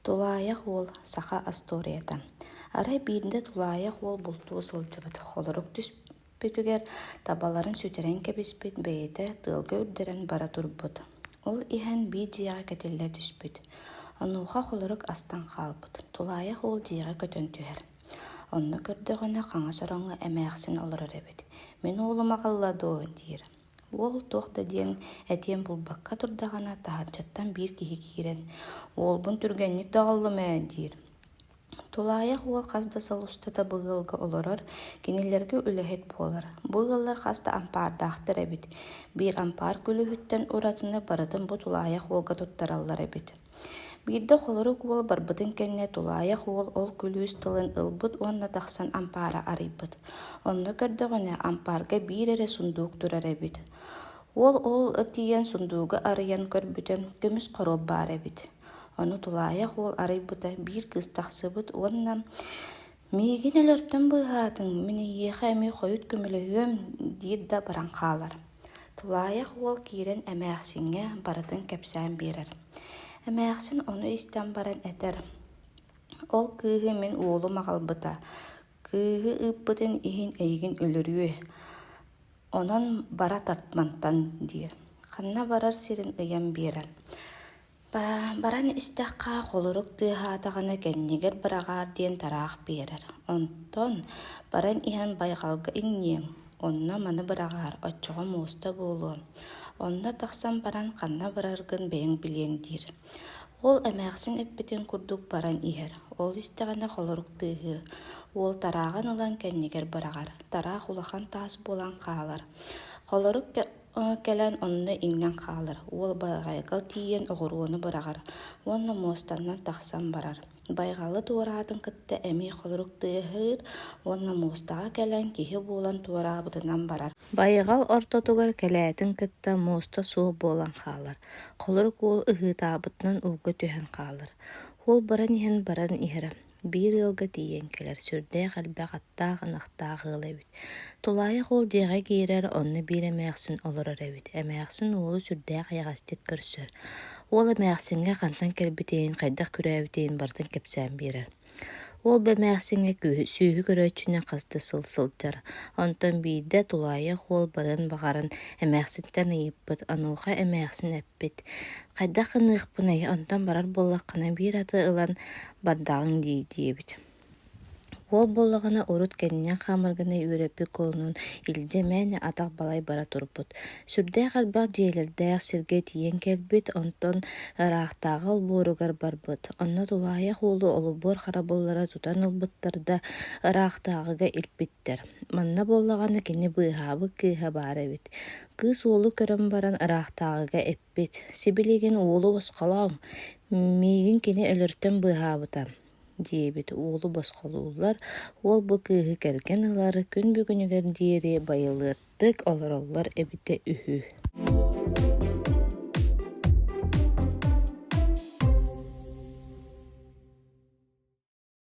Тулаайах уол саха остуоруйата Арай биирдэ тулаайах уол бултуу сылдьыбыт, холорук түспүтүгэр табаларын сүтэрэн кэбиспит, бэйэтэ тыалга үрдэрэн бара турбут. Ол иһэн биир дьиэҕэ кэтиллэ түспүт. Онуоха холорук астан хаалбыт, тулаайах уол дьиэҕэ көтөн түһэр. Онно көрдөҕүнэ хаҥас ороҥҥо эмээхсин олорор эбит: «Мин уолум аҕалла дуо?» диир. Уол туох да диэн этиэн булбакка турдаҕына, таһырдьаттан биир киһи киирэн: «Уолбун түргэнник да аҕаллым ээ» диир. Тулаайах уол хас да сыл устата бу ыалга олорор, кинилэргэ үлэһит буолар. Бу ыаллар хас да ампаардаахтар эбит. Биир ампаар күлүүһүттэн уратыны барытын бу тулаайах уолга туттараллар эбит. Биирдэ холорук уол барбытын кэннэ тулаайах уол ол күлүүс тылын ылбыт уонна тахсан ампаары арыйбыт. Онно көрдөҕүнэ, ампаарга биир эрэ сундуук турар эбит. Уол ол тиийэн сундуугу арыйан көрбүтэ, көмүс хоруоп баар эбит. Ону тулаайах уол арыйбыта биир кыыс тахсыбыт уонна «Миигин өлөртөн быыһаатыҥ, мин эйиэхэ эмиэ хойут көмөлөһүөм» диир да баран хаалар. Тулаайах уол киирэн эмээхсиҥҥэ барытын кэпсээн биэрэр. Эмээхсин ону истэн баран этэр: «Ол кыыһы мин уолум аҕалбыта, кыыһы ыыппытын иһин эйигин өлөрүө, онон бара тарт мантан» диир. Ханна барар сирин ыйан биэрэр. Баран истэххэ, холорук тыаһаатаҕына кэннигэр быраҕаар диэн тараах биэрэр. Онтон баран иһэн байҕалга иҥниэҥ, онно маны быраҕаар, оччоҕо муоста буолуо. Онно тахсан баран ханна бараргын бэйэҥ билиэҥ диир. Уол эмээхсин эппитин курдук баран иһэр. Ол истэҕинэ холорук тыаһыыр. Уол тарааҕын ылан кэннигэр быраҕар. Тараах улахан таас буолан хаалар. Холорук Кэлэн онно иҥнэн хаалар, уол байҕайга тиийэн оҕуруону быраҕар уонна муостанан тахсан барар. Байҕалы туораатын кытта эмиэ холорук тыаһыыр уонна муостаҕа кэлэн киһи буолан туораабытынан барар. Байҕал ортотугар кэлээтин кытта муоста суох буолан хаалар, холорук уол ыһыытаабытынан ууга түһэн хаалар. Уол баран иһэн баран иһэрэ Биир ыалга тиийэн кэлэр, сүрдээх элбэх аттаах, ынахтаах ыал эбит. Тулаайах уол дьиэҕэ киирэр, онно биир эмээхсин олорор эбит. Эмээхсин уолу сүрдээх эйэҕэстик көрсөр. Уол эмээхсиҥҥэ хантан кэлбитин, хайдах күрээбитин барытын кэпсээн биэрэр. Уол бу эмээхсиҥҥэ сүөһү көрөөччүнэн хас да сыл сылдьар. Онтон биирдэ тулаайах уол барыан баҕаран эмээхсинтэн ыйыппыт, онуоха эмээхсин эппит: «Хайдах гыныахпыный, онтон барар буоллаххына биир аты ылан бардаҕыҥ дии» диэбит. Уол буоллаҕына урут кэннинэн хаамаргына үөрэппит кулунун илдьэ мээнэ атах балай бара турбут. Сүрдээх элбэх дьиэлэрдээх сиргэ тиийэн кэлбит, онтон ыраахтааҕы олбуоругар барбыт. Онно тулаайах уолу олбуор харабыллара тутан ылбыттар да, ыраахтааҕыга илпиттэр. Манна буоллаҕына кини быыһаабыт кыыһа баар эбит. Кыыс уолу көрөн баран ыраахтааҕыга эппит: «Сибилигин уолу босхолооҥ, миигин кини өлөртөн быыһаабыта» диэбит. Уолу босхолууллар, уол бу кыыһы кэргэн ылар, күн бүгүнүгэр диэри байылыаттык олороллор эбитэ үһү.